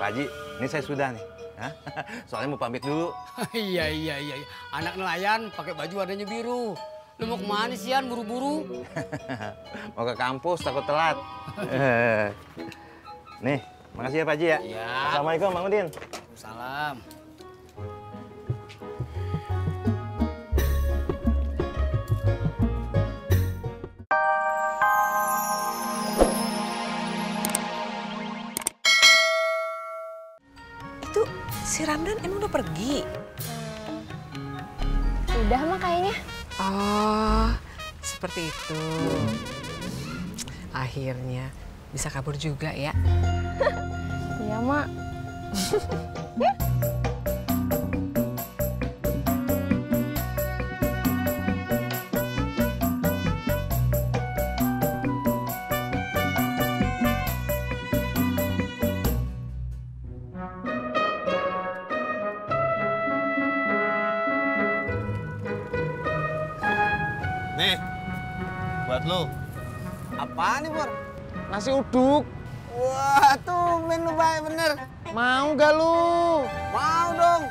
Pak Haji, ini saya sudah nih. Hah? Soalnya mau pamit dulu. Iya. Anak nelayan pakai baju warnanya biru. Lu mau kemana sih, An? Buru-buru? Mau ke kampus, takut telat. Nih, makasih ya Pak Haji ya. Iya. Assalamualaikum, Bang Udin. Salam. Itu si Ramdan emang udah pergi? Udah mah kayaknya. Oh, seperti itu. Akhirnya bisa kabur juga ya. Iya, Mak. Nih, buat lu. Apaan nih, Pur? Nasi uduk. Wah, tuh lu baik bener. Mau gak lu? Mau dong.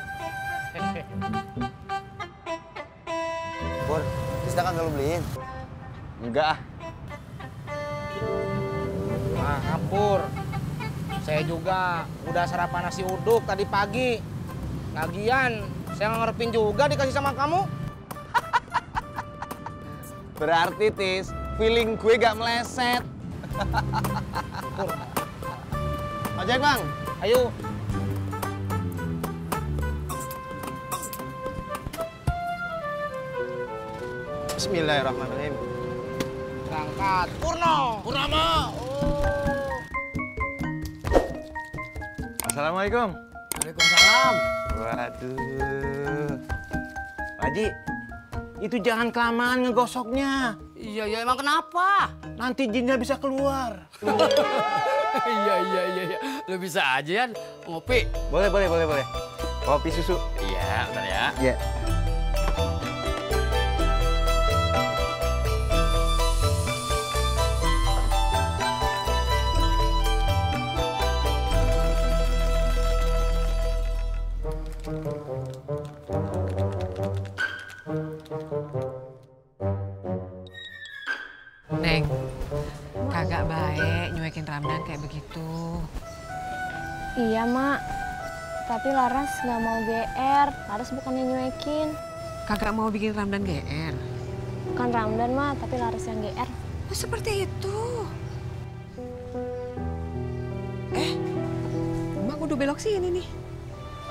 Pur, Tisna kan gak lu beliin? Enggak. Maaf, Pur. Saya juga udah sarapan nasi uduk tadi pagi. Lagian, saya ngarepin juga dikasih sama kamu. Berarti, Tis, feeling gue gak meleset. Ojek, Bang. Ayo. Bismillahirrahmanirrahim. Berangkat. Purnama. Assalamualaikum. Waalaikumsalam. Waduh. Pak Haji, itu jangan kelamaan ngegosoknya. Iya, emang kenapa? Nanti jinnya bisa keluar. Iya. Lu bisa aja, Yan. Ngopi. Boleh. Kopi susu. Iya, bentar ya. Iya. Neng, kagak baik nyuekin Ramdan kayak begitu. Iya, Mak. Tapi Laras nggak mau GR. Laras bukannya nyuekin. Kagak mau bikin Ramdan GR. Bukan Ramdan, Mak, tapi Laras yang GR. Oh, seperti itu. Mak udah belok sini nih.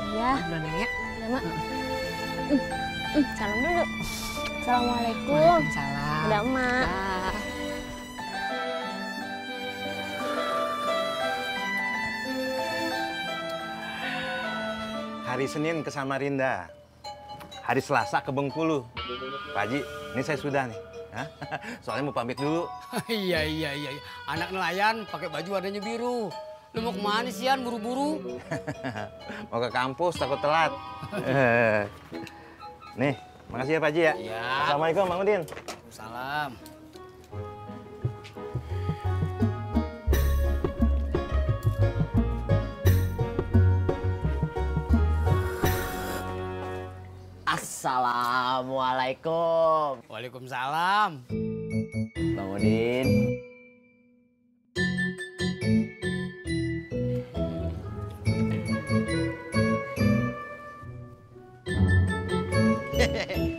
Iya. Udah, Neng ya. Iya, Mak. Salam dulu. Assalamualaikum. Waalaikumsalam. Udah, Mak. Dah. Hari Senin ke Samarinda. Hari Selasa ke Bengkulu. Pak Haji, ini saya sudah nih. Hah? Soalnya mau pamit dulu. Iya. Anak nelayan pakai baju warnanya biru. Lu mau kemana sih, Yan? Buru-buru? Mau ke kampus, takut telat. Nih, makasih ya Pak Haji ya. Iya. Assalamualaikum, Bang Udin. Salam. Assalamualaikum. Waalaikumsalam. Bang Udin.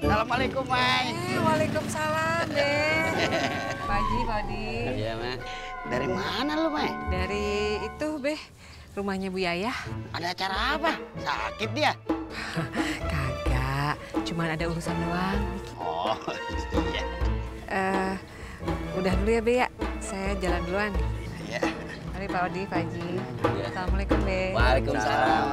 Assalamualaikum, Mai. Waalaikumsalam, deh. Pak Haji. Iya, Mai. Dari mana lu, Mai? Dari itu, Beh, rumahnya Bu Yayah. Ada acara apa? Sakit dia? Kagak, cuman ada urusan doang. Oh, iya. Udah dulu ya, Be ya. Saya jalan duluan. Iya. Mari Pak Odi, Pak Haji. Assalamualaikum, Be. Waalaikumsalam.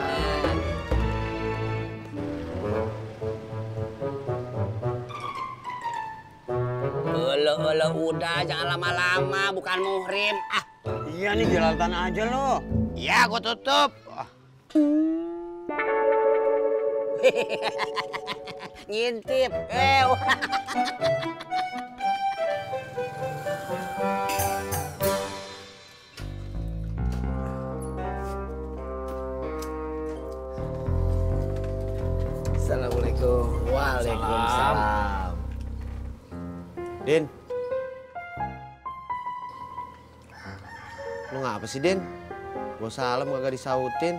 Udah jangan lama-lama, bukan muhrim. Ah, Iya nih, jalan aja lo. Iya, gua tutup. ngintip. Lu ngapa sih, Din? Gua salam kagak disautin.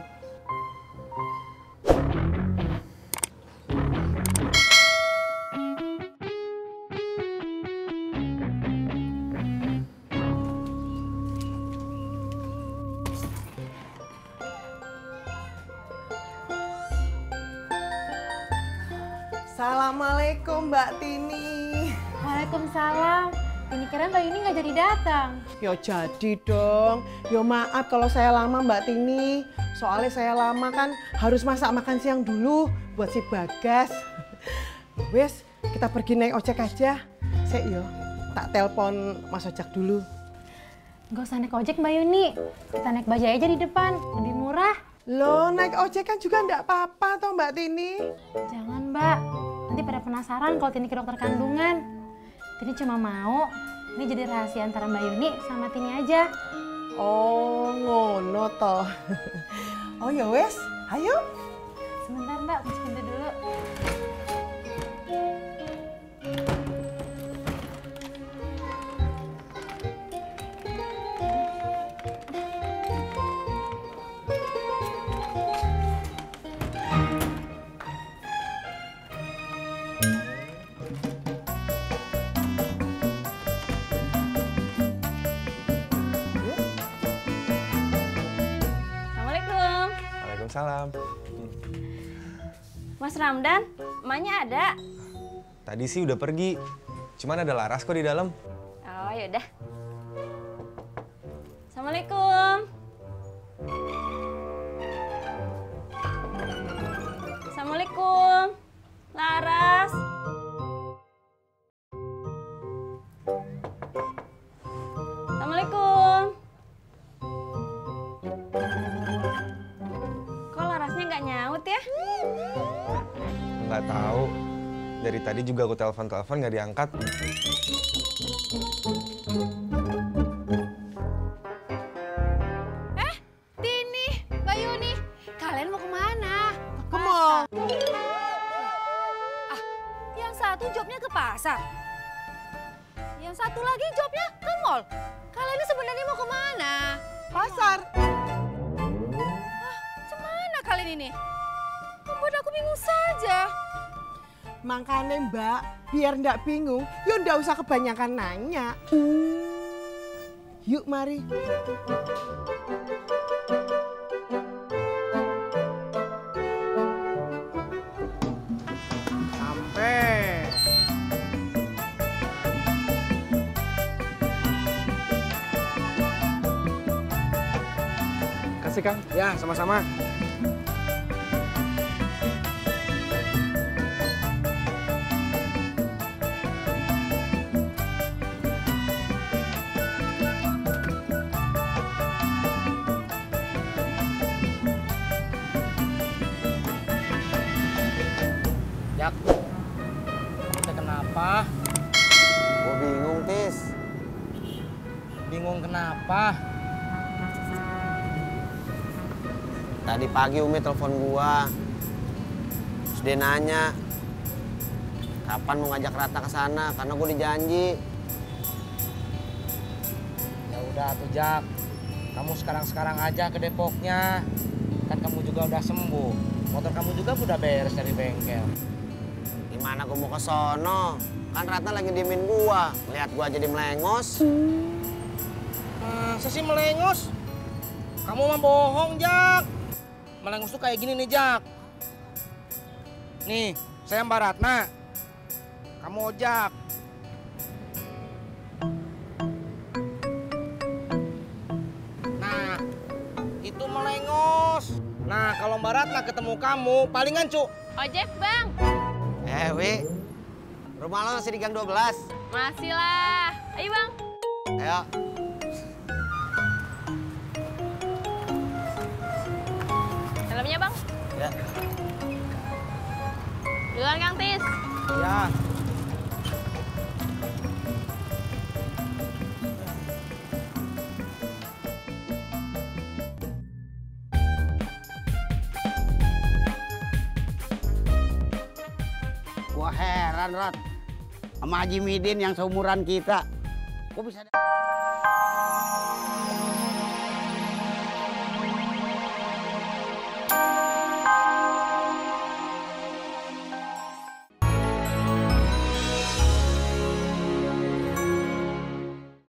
Assalamualaikum Mbak Tini. Waalaikumsalam. Ini keren Mbak Yuni nggak jadi datang. Ya jadi dong. Ya maaf kalau saya lama Mbak Tini. Soalnya saya lama kan harus masak makan siang dulu buat si Bagas. Wes, kita pergi naik ojek aja. Sek yo, tak telepon Mas Ojek dulu. Nggak usah naik ojek Mbak Yuni. Kita naik bajai aja di depan, lebih murah. Loh, naik ojek kan juga enggak apa-apa toh Mbak Tini. Jangan Mbak, nanti pada penasaran kalau Tini ke dokter kandungan. Tini cuma mau, ini jadi rahasia antara Mbak Yuni sama Tini aja. Oh, ngono toh. Oh ya wes, ayo. Sebentar Mbak, kunci pintu dulu. Assalamualaikum. Waalaikumsalam. Mas Ramdan, emaknya ada? Tadi sih udah pergi. Cuman ada Laras kok di dalam. Oh yaudah. Assalamualaikum. Assalamualaikum. Laras. Assalamualaikum. Kok Larasnya nggak nyaut ya? Nggak tahu. Dari tadi juga aku telepon-telepon nggak diangkat. Tini, Mbak Yuni, kalian mau kemana? Ke mall. Ah, yang satu jobnya ke pasar. Yang satu lagi jobnya ke mall. Kalian ini sebenarnya mau kemana? Pasar. Cemana kalian ini? Membuat aku bingung saja. Makanya Mbak, biar ndak bingung, yuk ndak usah kebanyakan nanya. Yuk mari. Sampai. Kasih, Kang. Ya, sama-sama. Jak, kita kenapa? Gua bingung, Tis. Bingung kenapa? Tadi pagi Umi telepon gua. Terus dia nanya, kapan mau ngajak Rata ke sana? Karena gua dijanji. Ya udah tuh Jak, kamu sekarang aja ke Depoknya. Kan kamu juga udah sembuh. Motor kamu juga udah beres dari bengkel. Gimana gua mau ke sono? Kan Ratna lagi diemin gua. Lihat gua jadi melengos. Masa sih melengos? Kamu mah bohong, Jak. Melengos tuh kayak gini nih, Jak. Nih, saya Mbak Ratna. Kamu ojak. Nah, itu melengos. Nah, kalau Mbak Ratna ketemu kamu, palingan, Cuk. Ojek, Bang. Wi, rumah lo masih di Gang 12? Masih lah. Ayo, Bang. Ayo. Helmnya, Bang. Ya. Duluan, Kang Tis. Ya. Gua heran, Rot. Sama Haji Midin yang seumuran kita. Kok bisa